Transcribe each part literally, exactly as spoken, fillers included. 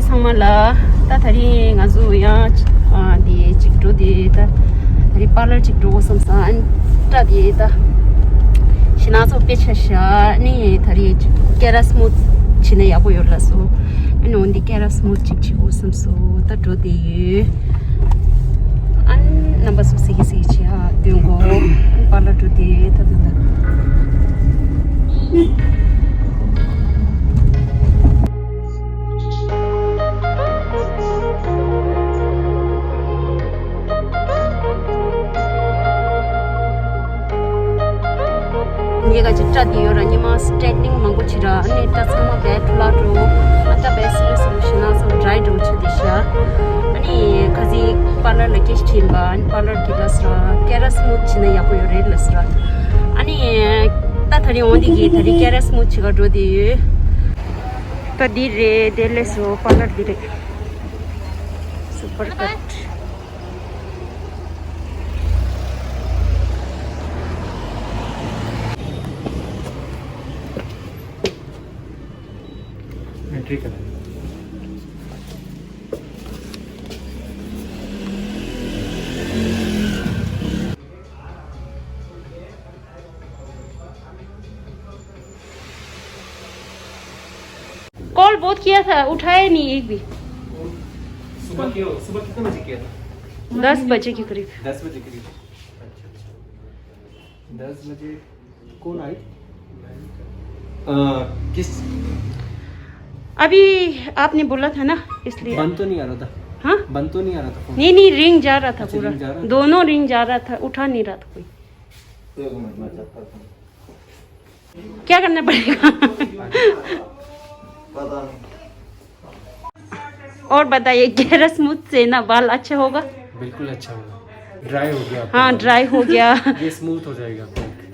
ཚང་མ་ལ། ད་ད་རིང་ང་ཚོ་ཡང་ཨ་འདི་གཅིག་འགྲོ་དེ། ད་ད་རིང་པར་ལར་གཅིག་འགྲོ་དགོས་བསམ་སོང་། ཨ་ནི་སྐྲ་དེ་ད་ཞེ་ན་ཚོ་དཔེ་ཆ་བཞག་ནི་ད་རིང་ཀེ་ར་སི་མུ་ཐི་བྱས་ན་ཡག་པོ་ཡོད་ལབ་སོང་། ཨ་ནི་འོ་འདི་ཀེ་ར་སི་མུ་ཐི་གཅིག་བྱེད་དགོས་བསམ་སོང་། ད་འགྲོ་དེ་ཡོད། ཨ་ནི་རྣམ་པ་ཚོ་གཟིགས་གཟིགས་བྱེད་ཨ་སྟོན་གོ། ཨ་ནི་པར་ལར་འགྲོ་དེ་ད་ད་ད། ངས་ག་ཅིག་སྐྲ་དེ་ཡོད་ར་ཉི་མ་སི་ཊེ་ཊི་ནིང་མང་པོ་བྱེད་ར། ཨ་ནི་སྐྲ་ཚང་མ་བས་འཁྲུ་ལག་འགྲོ། ཨ་ད་བས་སི་ལི་སི་ལི་ཞེ་ན་ཚོ་ཌ་རའི་འགྲོ་ཆ་དེ་ཤ། ཨ་ནི་ཁ་ཟིག་པར་ལར་ལ་སྐད་ཆ་དྲིས་པ། ཨ་ནི་པར་ལར་གྱི་ལ་སི་ར་ཀེ་ར་སི་མུ་ཐི་བྱས་ན་ཡག་པོ་ཡོད་རེད་ལ་སི་ར། ཨ་ནི་ད་ད་རིང་འོང་དེ་གི་ད་རིང་ཀེ་ར་སི་མུ་ཐི་བྱེད་ག་འགྲོ་དེ་ཡོད། ད་འདི་རེད། དེ་ལས་སོ་པར་ལར་འདི་རེད། སུ་པར་ཀཊ། एंट्री करें। कॉल बहुत किया था, उठाया नहीं एक भी। सुबह किया, सुबह कितने बजे किया था? दस बजे के करीब। दस बजे करीब। अच्छा, अच्छा। दस बजे कौन आई? अ, किस अभी आपने बोला था ना, इसलिए। बंद तो नहीं आ रहा था? हाँ? बंद तो नहीं आ रहा था फोन? नहीं, नहीं, रिंग जा रहा था। अच्छा, पूरा। रिंग जा रहा था? दोनों रिंग जा रहा था, उठा नहीं रहा था कोई। एक मिनट, मैं चेक करता हूँ। क्या करना पड़ेगा? पता नहीं। और बताइए, कैरा स्मूथ से ना बाल अच्छा होगा? बिल्कुल अच्छा होगा। ड्राई हो गया आपका हाँ, बाल। ड्राई हो गया। ये स्मूथ हो जाएगा।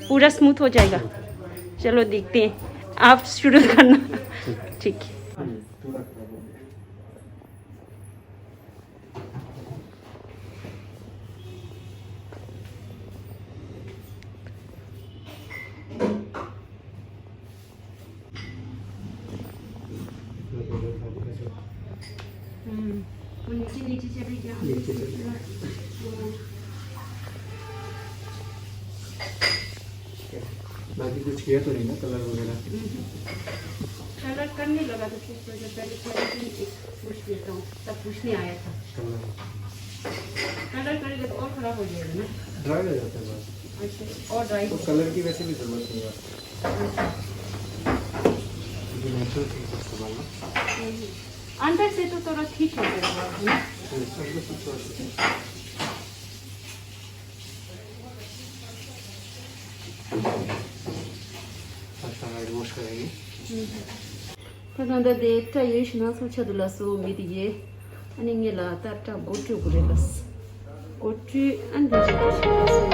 पूरा स्मूथ हो जाएगा। स्मूथ। चलो देखते हैं, आप शुरू करना। ठीक। ठीक। हम्म, वो नीचे, नीचे चले गया। नीचे चले गया। बाकी कुछ किया तो नहीं ना, कलर वगैरह? हम्म। कलर करने लगा तो फिर तो जब पहले पूछ लेता हूँ, तब पूछने आया था। कलर। कलर करेगा तो और खराब हो जाएगा ना। ड्राई हो जाता है बस। अच्छा, और ड्राई तो हो कलर की वैसे भी जरूरत नहीं है। अच्छा। ये नेचुरल थिंग्स है, संभालना। हम्म। अंदर से तो थोड़ा ठीक हो गया है ना? हम्म, अंदर से थोड़ा ठीक है। अच्छा, हैंड वॉश करेंगे। हम्म। ད་ད་ལྟ་དེ་སྐྲ་ཡོད་ཤི་ན་སོ་ཆ་དུ་ལ་སོ་མི་དེ་གི། ཨ་ནི་ངེད་ལ་ད་སྐྲ་མགོ་བཀྲུས་དགོས་རེད་ལ། མགོ་བཀྲུས་ཨ་འདི་ཞིག་དུ་ཞིག་ལ་སོ།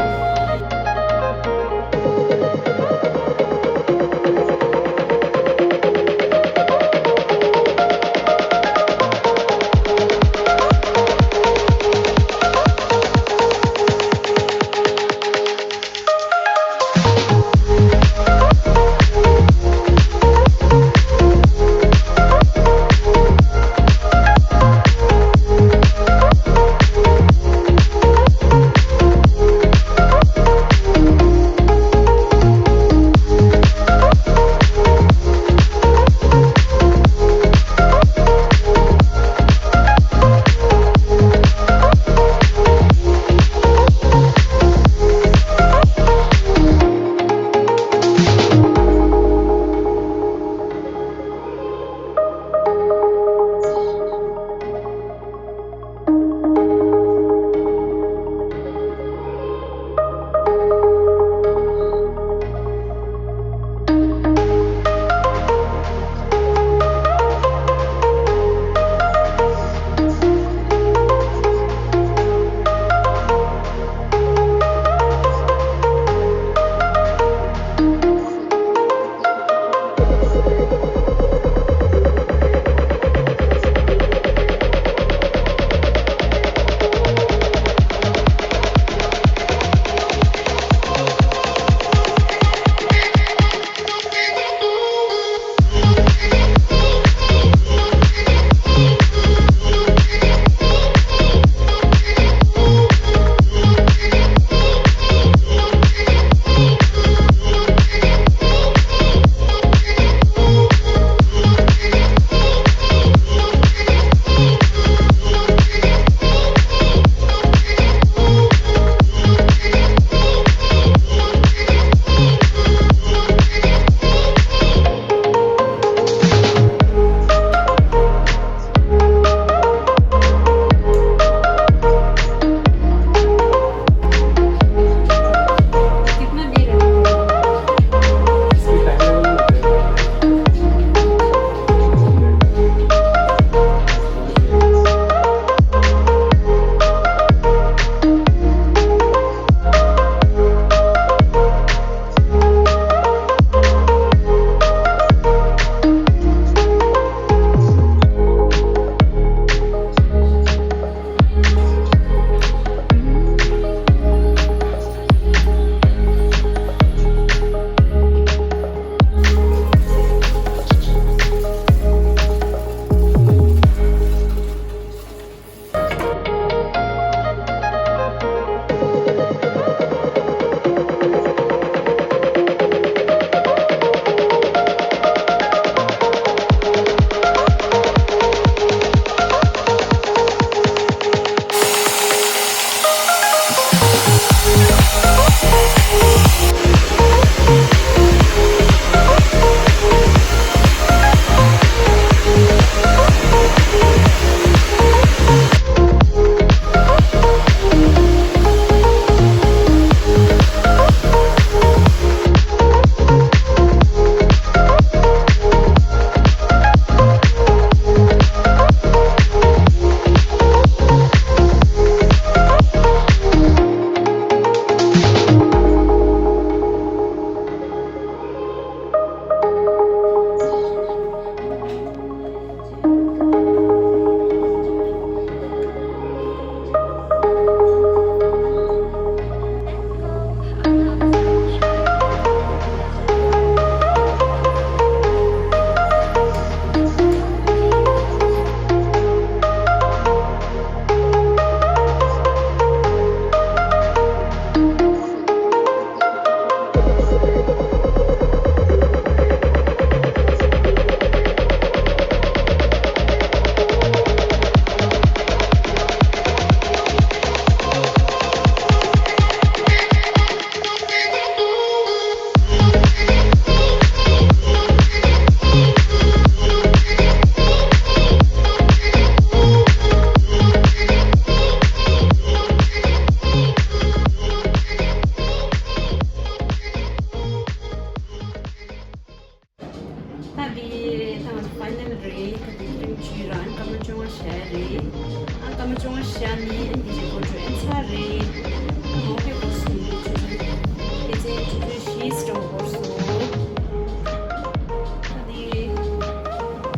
ཨ་སྐར་མ་བཅོ་ལྔ་བཞག་ཡ་རེད། ཨ་སྐར་མ་བཅོ་ལྔ་བཞག་ནས་ཨ་འདི་རེད་གོ་འགྲོ་ཨེ་ཚར་རེད། ཨ་མོ་ཁེ་གོ་སུ་ཡིན་འདུག་ཆུ་ཚོད་ཁེ་ཚེ་ཆུ་ཚོད་བཞི་ཙམ་གོ་སོང་། ཨ་འདི་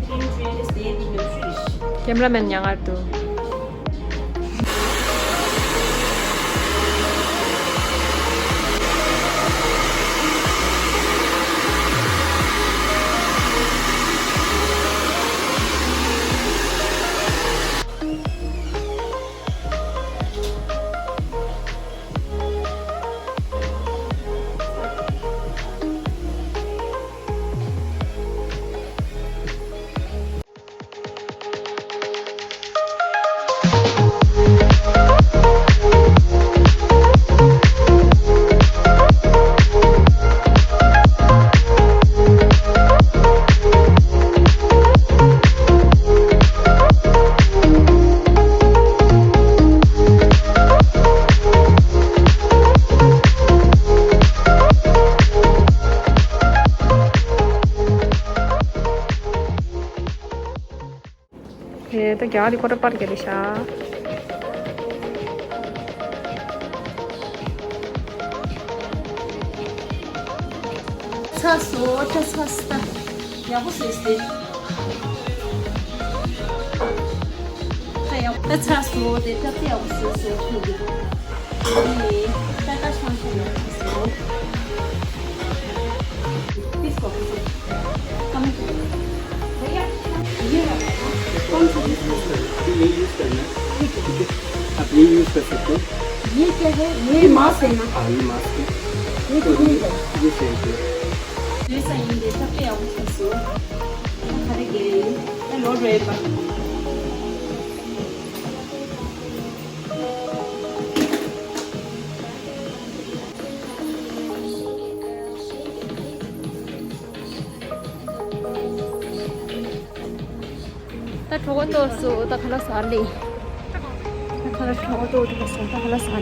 ཁེ་ཚེ་ཆུ་ཚོད་བཞི་ཙམ་ཡིན་འདུག་ཤི། ཀེམ་ར་མེན་ཉང་ཨར་དུ། དེ་ད་རྒྱ་གར་གྱི་ཀོ་ཊ་པར་གྱི་རེད་ཤག་ཚ་སོ་ཏྲ་ཚ་སྟ་ཡག་པོ་བཟོས་ཏེ། ད་ཡག་པོ་ད་ཚ་སོ་དེ་ཏྲ་ཏྲ་ཡག་པོ་བཟོས་སོ་ཁུ་གི། ཨ་ནི་ད་ད་ཤང་ཤང་ཡག་པོ་བཟོས། Please copy. कम भैया, ये वाला है ना? कौन सा use करना है? ये use करना है। ठीक है। ठीक है। आप ये use कर सकते हो। ये क्या है? ये mask है ना? हाँ, ये mask है। ये तो कितने का है? ये सौ रुपये। ये सही है, सब पे आओ, सो। अरे गए, ये लोड रहे पर। ད་གྲོད་ཁོག་ལྟོགས་སོང་། ད་ཁ་ལག་ཟ་ལེ། ད་ཁ་ལག་གྲོད་ཁོག་ལྟོགས་འདུག་སོང་། ད་ཁ་ལག་ཟ་ལེ།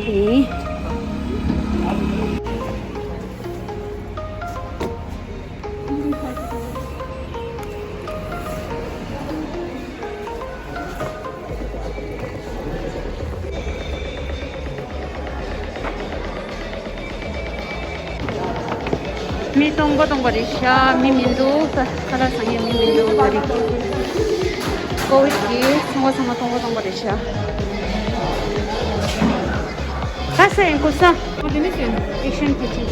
མི་སྟོང་པ་སྟོང་པ་རེད་ཤག་མི་མི་འདུག་ད་ཁ་ལག་ཟ་མཁན་མི་མི་འདུག་ད་རེད། ཀོ་བིད་ཀྱི་ཚོང་པ་ཚང་མ་སྟོང་པ་སྟོང་པ་རེད་ཤག་ཁ་ས་ཡིན་ཀུ་ས། ཨོ་དེ་ནི་ཅན་ཨེ་ཤན་ཁི་ཆན།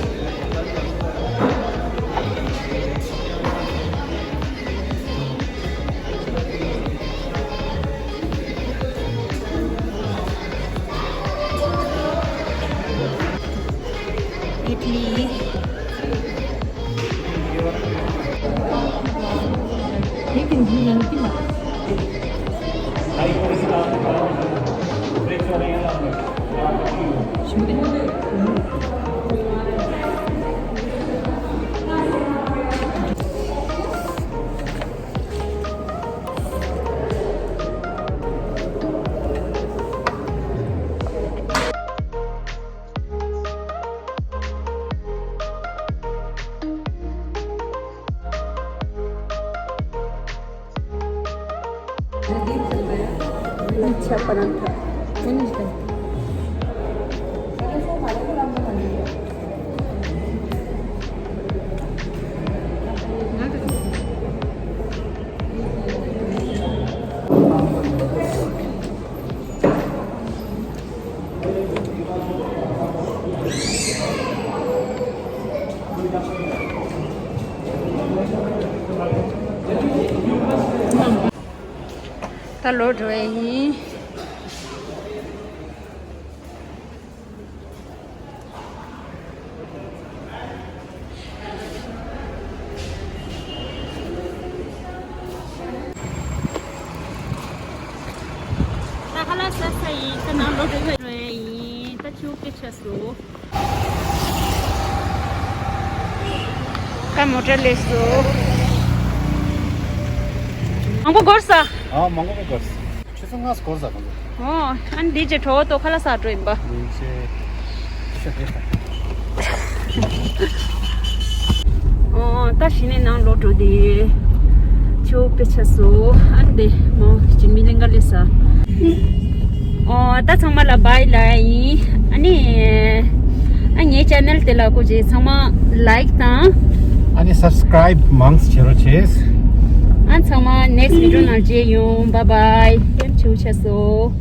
इडली। लेकिन घी नहीं थी। अच्छा पराठा। ད་ལོག་འགྲོ་ཡ་ཡིན། ད་ཁ་ལག་ཟ་ས་ཡིན། ད་ནང་ལོག་འགྲོ་ཡ་ཡིན། ད་ཆུ་སྐྱེས་ཆགས་སོང་། ད་མོ་ཊ་སླེབས་སོང་། མང་པོ་འགོར་ས། ཨ་མང་པོ་འགོར་ས། ཆུ་ཚོད་ལྔ་འགོར་ས་གང་འདུག་ཨོ། ཨ་ནི་འདི་རྗེས་གྲོགས་ཏོ་ཁ་ལག་ཟ་འགྲོ་ཡིན་པ། ཡིན་ཆེ། ཤ་དེ། ཨོ་ད་གཞི་ནས་ནང་ལོག་འགྲོ་དེ། ཆོག་པའི་ཆ་སོ། ཨ་ནི་དེ་མོ་ཅིག་མི་ལིང་ག་ལས་ས། ཨོ་ད་ཚང་མ་ལ་བྷའི་ལབ་ཡིན། ཨ་ནི་ཨ་ངའི་ཆེ་ནལ་དེ་ལ་སྐུ་མཁྱེན། ཚང་མ་ལའིཀ་དང་། ཨ་ནི་སབ་སི་ཀ་རའིབ་མང་ཙམ་བྱེད་རོགས་བྱེད། ཨ་ཚང་མ་next video ནང་མཇལ་ཡོང་། bye bye. ལྷན་ཆོག་ཆ་སོ།